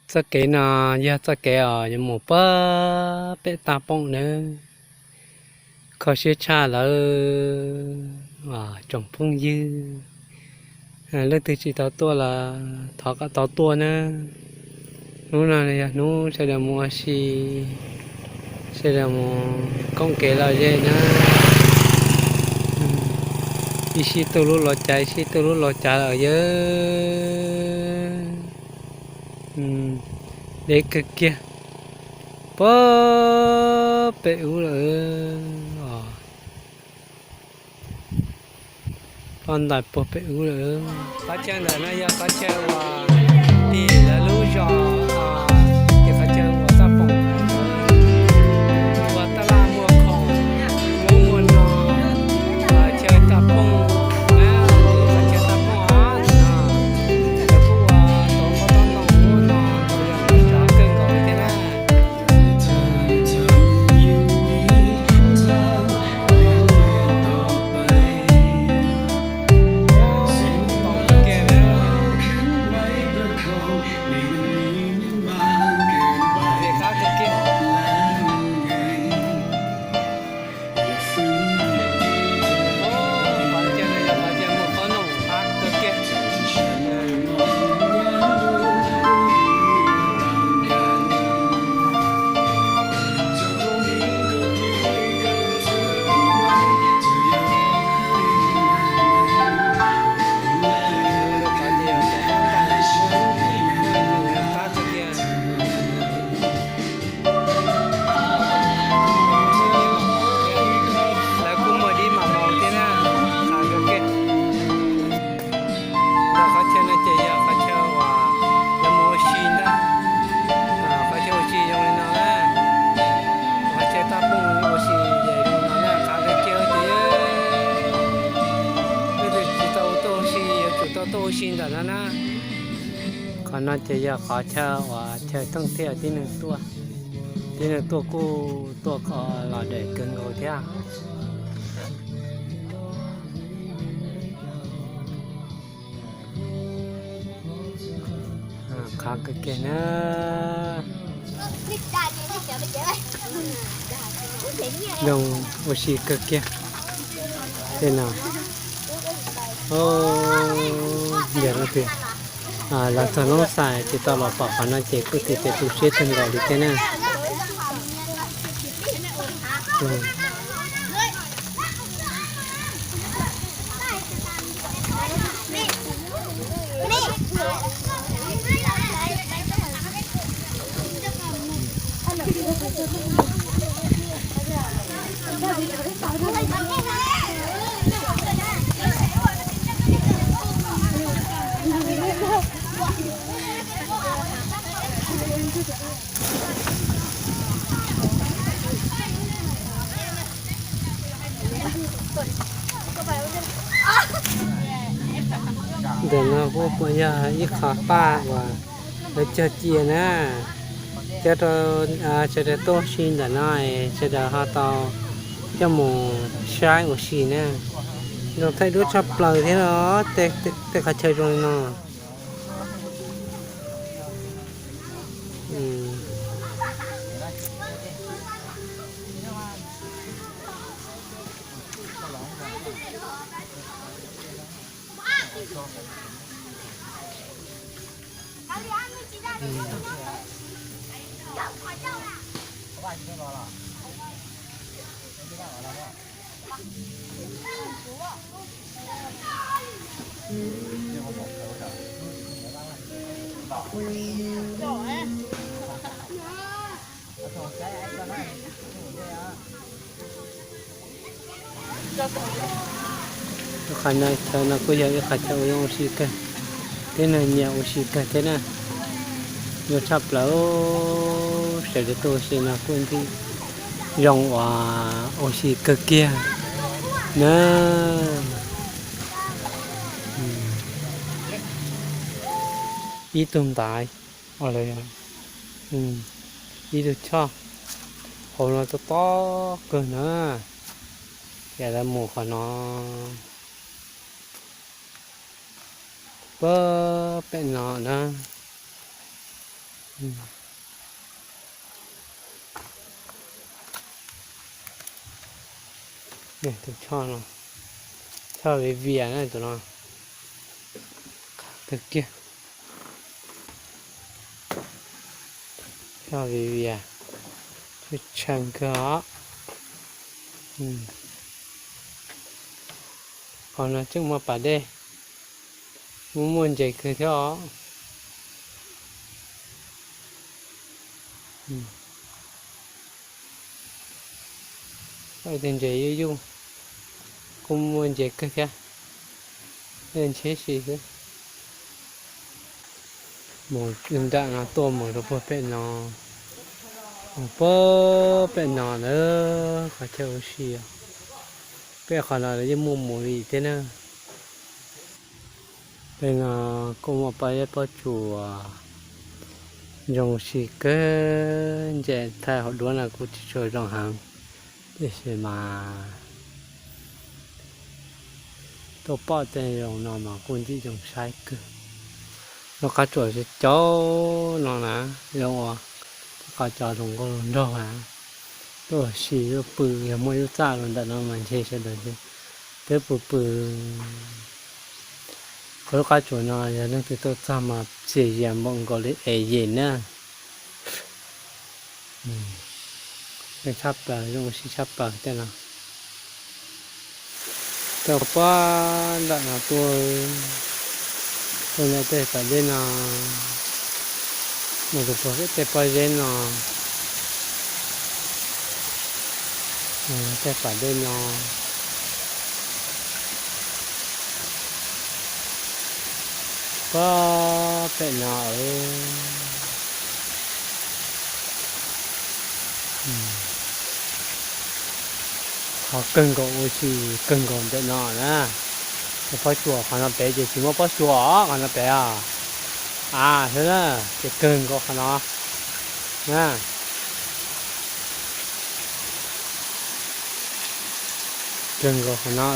Txoj kev no yog txoj kev uas yuav mus puag pem Taj Pooj nawb. Kho siab tshaj lawm tsoom phooj ywg. Leej twg tsis tau tuaj los thov kom tau tuaj nawb. Hnub no yog hnub sawv daws mus ua si, sawv daws mus koom kev lom zem nawb. Ib sij tuaj lub los cav, ib sij tuaj lub los cav lawm yawg. Deb kawg kiag. Puag pem ub lawm os. Poj ntais puag pem ub lawm. Qhov chaw ntawm no yog qhov chaw uas tim lawv lub zos, ces qhov chaw uas Taj Poom, uas Taj Laj muag khoom, muag no, chaw Taj Poom na, qhov chaw Taj Poom os no, lawv kuj ua tau npau taub ntoo ub no tau yog ntau tsav kawg nkaus li thiab na. Lawv kuj muag dib mam maus thiab na, qhav kawg kiag. Ntawm qhov chaw no ces yog qhov chaw uas lawv mus ua si ntag. Qhov chaw ua si zoo li no na. Qhov chaw Taj Poom ua si ces zoo li no na, qhav kawg kiag ces leej twg tsis tau tuaj ua si yuav tsum tau tuaj ua si ntawm no na. Qhov no ces yog qhov chaw uas chaw thooj thiaj tib neeg tuaj, tib neeg tuaj kuj tuaj los daim kawg nkaus thiab. Qhav kawg kiag na. Zoo ua si kawg kiag. Tej no, yog leej twg los txog Loob Xais tsis tau los pom qhov no ces kuj txiav txim tu siab kawg nkaus li thiab na. Ntawm no kuj puas yog ib qho paj uas lawv cog cia na, cog rau sawv daws tuaj ua si ntawm no, sawv daws ho tau coj mus saib ua si na. Zoo thaij duab tshaj plaws thiab os, tej qhov chaw zoo li no. Qhov no, chaw no kuj yog ib qhov chaw uas zoo ua si kawg, tib neeg nyiam ua si kawg thiab na. Zoo tshaj plaws, sawv daws tuaj ua si no kuj zoo uas ua si kawg kiag na. Ib tug ntaiv, ib tug choj, hauv no tob tob kawg na. Ces lawv mus qhov no, puag pem no na. Tus choj no, choj viv vias na tus no. Tawg kiag. Choj viv vias, tshee kawg os. Qhov no tseem muaj pas dej, muaj muaj ntses kawg thiab os. Ntses yuj yuj, kuj muaj ntses kawg thiab. Ntshe si xwb. Mus nram no tuaj mus rau puag pem no, mus puag pem no lawm qhov chaw ua si. Pem qhov no lawv yeej muaj mus li thiab na. Pem no kuj muaj pob zeb pob tsuas zoo si kawg, ntses thaij hauv duab no kuj tsis tshua zoo heev, tiam sis mas tuaj pom tej zoo no mas kuj ntxim zoo saib kawg. Lub qab tsuas cov no na, zoo ua lub qab cov zoo nkauj zoo nraug na, tuaj ua si tuaj pw, yog muaj ib lub txaj rau ntawm no mas ntshe sawv daws twb pw pw. Qhov lub qab tsuas no yog leej twg tuaj txog mas txias zias npaum nkaus li es yem na. Zoo tshaj plaws, zoo ua si tshaj plaws tej no. Tuaj puag nram no tuaj, tuaj ntawm tej pas dej no, mus rau puag tej pob zeb no, tej pas dej no, puag pem no. Qhov kawg nkaus ua si kawg nkaus ntawm no na, pob tsuas qhov no pem ces tsis muaj pob tsuas os, qhov no pem os. A, xwb na, ces kawg nkaus qhov no na. Kawg nkaus qhov no,